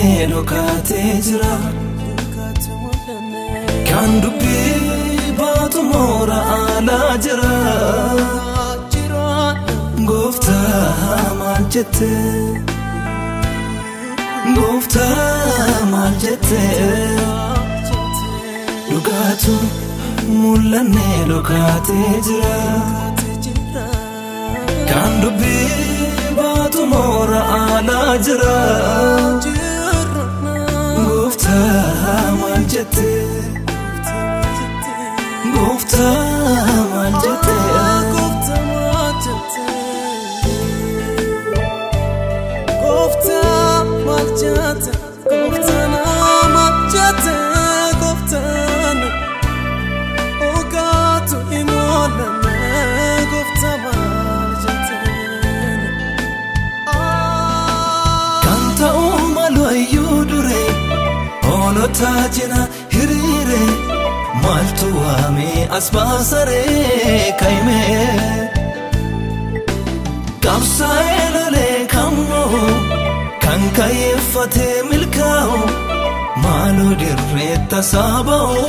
Mul'annee dhokaatee jira. Kan dubbii baatu moora alaa jira. Gooftaa maal jette? Gooftaa maal jette? Dhugaatu mul'annee dhokaatee jira. Kan dubbii baatu moora alaa jira. Gooftaa maal jette? Gooftaa maal jette? Gooftaa maal jette? Gooftaa maal jette? Gooftaan dhugaatu hin mul'anne. Gooftaa maal jette? Kan ta'uu malu ayyuu dure hoolota jina hiriire maaltu waamee as baasaree kaa'imee qabsaa'ee lolee kan mo'u kan kaayyeffatee milkaa'u maaloo dirree tasaa ba'u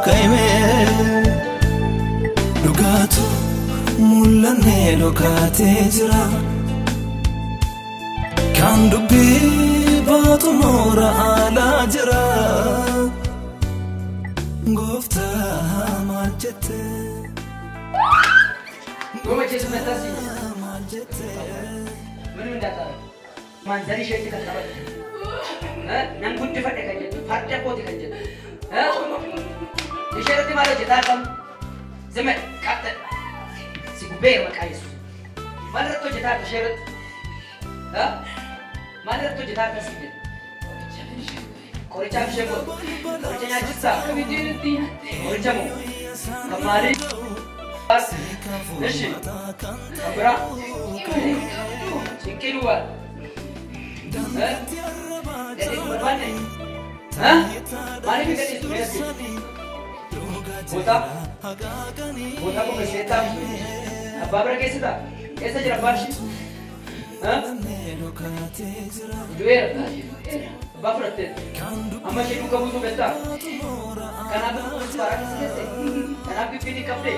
kaa'imee dhugaatu mul'annee dhokaatee jira. Kan dubbii baatu moora alaa jira. Gooftaa maal jette? Gooftaa maal jette? ምንም እንዳታረግ ማንዘር isheetti kan taphatte nan guddifadhe kan jettu farda kooti kan jettu ishee irratti maal hojjetaa argamu zime qaxxe si gubbeera maqaa Yesuus maal irratti hojjetaa arga ishee irratti maal irratti hojjetaa arga si jedhu qorichaaf ishee gootu qoricha nyaachistaa qoricha moo kan maalii እሺ kan biraa cinqii duwwaa gadhiisu barbaanne maaliif hin gadhiistu meessi bootaa qopheesseettaa abbaa bira geessitaa eessa jira abbaan ishii du'eera abbaa fudhattee amma ishee duuka buusuu beektaa kanaaf karaa keessa geesse kanaaf gibbiin hin qabde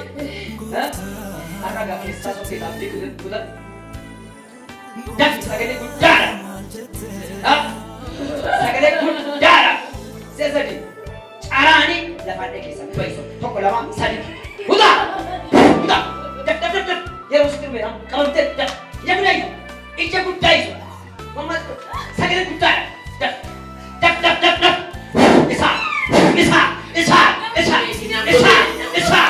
har'a gaa keessaa sokkee dhaabdee kutadhu Dafi sagalee guddaadha. Sagalee guddaadha. Si'a sadi caraanii lafaan keessa bayisu tokko lama sadi. Hudaa! Hudaa! Daf daf daf daf yeroo sitti dhumeera qabamtee daf ija guddaa isu ija guddaa isu sagalee guddaadha. Daf daf daf daf daf isaa isaa isaa isaa isaa isaa.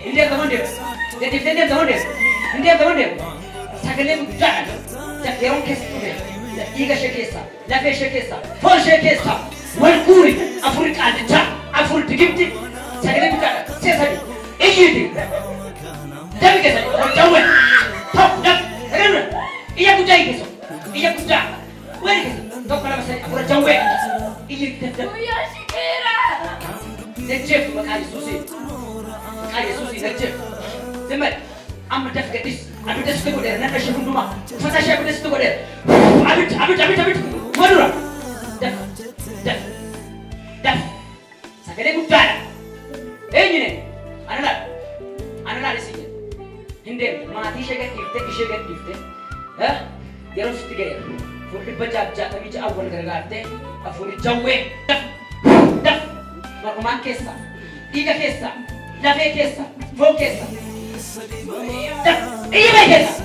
Hin deemta moo hin deemta? Deddeebitee hin deemta moo hin deemta? Hin deemta moo hin deemta? Sagalee guddaadha. Yeroon keessa dhume dhiiga ishee keessa, lafee ishee keessa, foon ishee keessa wal guuri afurri qaallichaa, afurri digimti sagalee guddaadha. Si'a sadi iyyiiti. Dabi keessa jawwee tokko dab sagalee guddaa iyya guddaa iyyi keessa iyya guddaa weeri keessa tokko lama sadi afurra jawwee iyyi dab dab. Jajjeeftu maqaa Yesuusii maqaa Yesuusii jajjeeftu zimmal amma daf gadhis abidda sitti godheera nama ishee hundumaa uffata ishee abidda sitti godheera abidda abidda abidda abidda walura daf daf daf sagalee guddaadha eenyune ana laal ana laal isin jedhe hin deemtu maatii ishee gadhiifte yeroo sitti ga'eera fuul 666 wal gargaartee afurri jawwee daf daf mar'umaan keessa dhiiga keessa lafee keessa foon keessa daf iyyi bee keessa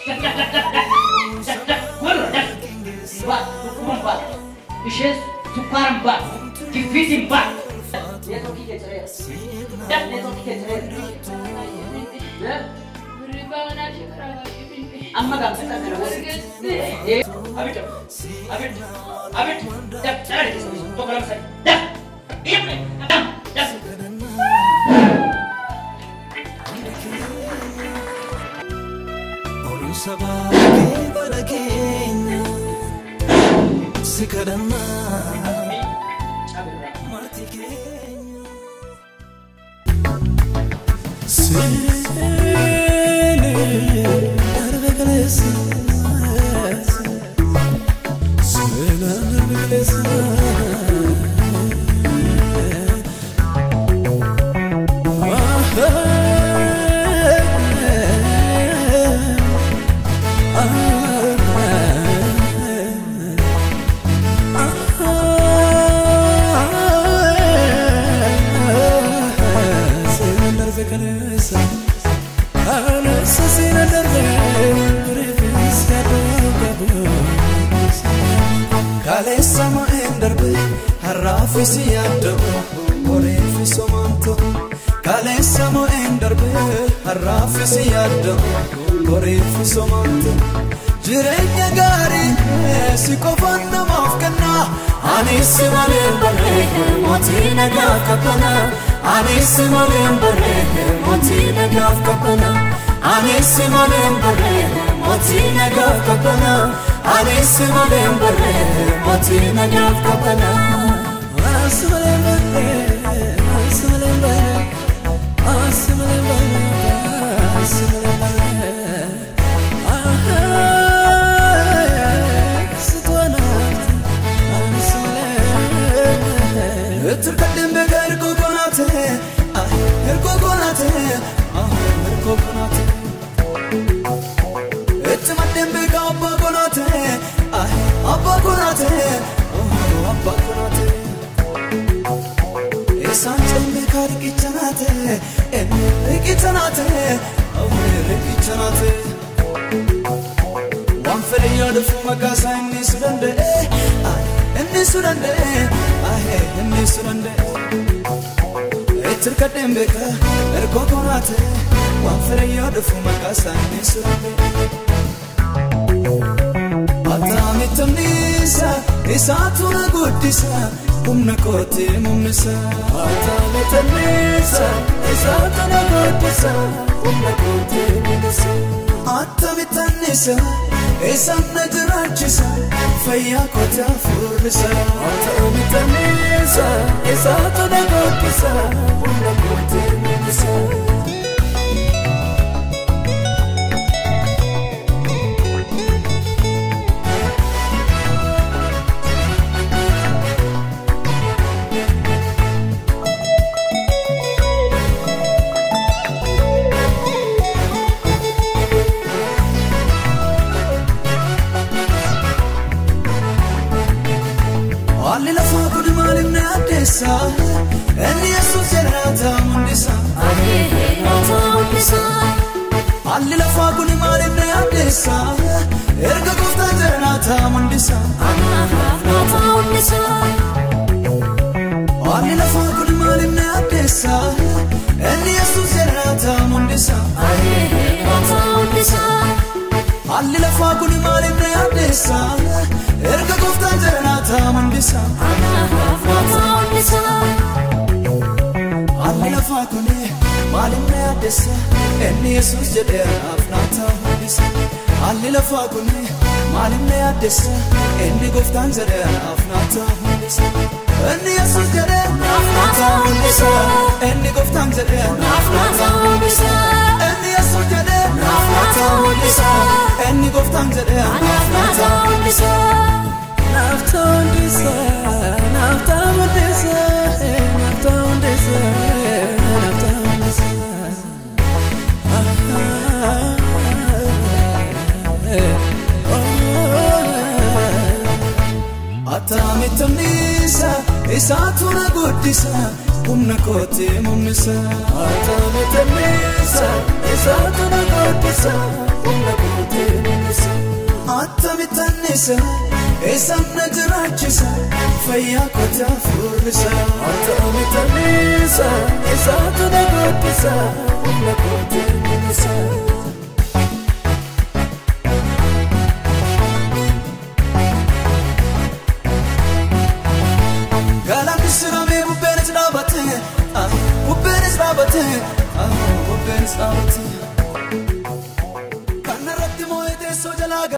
daf daf daf daf daf daf walura daf dhukkuban baatu isheen sukkaaran baatu giffiitiin baatu neetwoorkii kee cireera daf neetwoorkii kee cireera amma gaamsa kana wal abidda abidda abidda daf carraa keessa tokko lama sadi daf iyyi bee daf daf. Sabaa bara keenya si kadhannaa marti keenya. Seenee darbe kaleessa. darbe kaleessa kaleessa sina darbe rifeensi yaaduu qabu. Kaleessa ma'een darbe har'aafis yaaduu horiifis homaantu. Kaleessa ma'een darbe har'aafis yaaduu horiifis homaantu. Jireenya gaarii si qofaan namaaf kenna. Anis malee barree mootii nagaaf qabbana. Anis malee barree mootii nagaaf qabbana. Anis malee barree mootii nagaaf qabbana. Anis malee barree mootii nagaaf qabbana. Anis malee barree, anis malee barree, anis malee barree, anis malee barree. Waan fedhe yoo dhufu maqaa isaa inni su danda'e, inni su danda'e, inni su danda'e. Itti hirkadheen beeka ergoo konaate, waan fedhe yoo dhufu maqaa isaa inni su danda'e. Ataamittamniisa isaatu na guddisa humna kootii muumnisa. Ataamittamniisa isaatu na guddisa humna kootii muumnisa. Ataamittamniisa isaan na jiraachisa fayyaa kootii hafuurrisa. Ataamittamniisa isaatu na guddisa humna kootii muumnisa. Haalli lafaa kun maaliif na addeessa? Inni Yesuus jiraata mul'isa. Haalli lafaa kun maaliif na addeessa? Erga gooftaan jiraata mul'isa. Haalli lafaa kun maaliif na addeessa? Inni Yesuus jiraata mul'isa. Haalli lafaa kun maaliif na addeessa? Erga gooftaan jiraata mul'isa. Haalli lafaa kun maaliif na addeessa? Inni Yesuus jedhee anaaf naata mul'isa. Haalli lafaa kun maaliif na addeessa? Inni gooftaan jedhee anaaf naata mul'isa. Inni Yesuus jedhee anaaf naata mul'isa. Inni gooftaan jedhee anaaf naata mul'isa. Inni Yesuus jedhee anaaf naata mul'isa. Inni gooftaan jedhee anaaf naata mul'isa. Naaf ta'uun naaf ta'uun naaf ta'uun naaf ta'uun. Ataamittamniisa isaatu na guddisa humna kootii muumnisa. Ataamittamniisa isaatu na guddisa humna kootii muumnisa. Ataamittamniisa isaan na jiraachisa fayyaa kootii hafuurrisa. Ataamittamniisa isaatu na guddisa humna kootii muumnisa. Galaanni siramee bubbeenis dhaabate, bubbeenis dhaabate, bubbeenis dhaabate.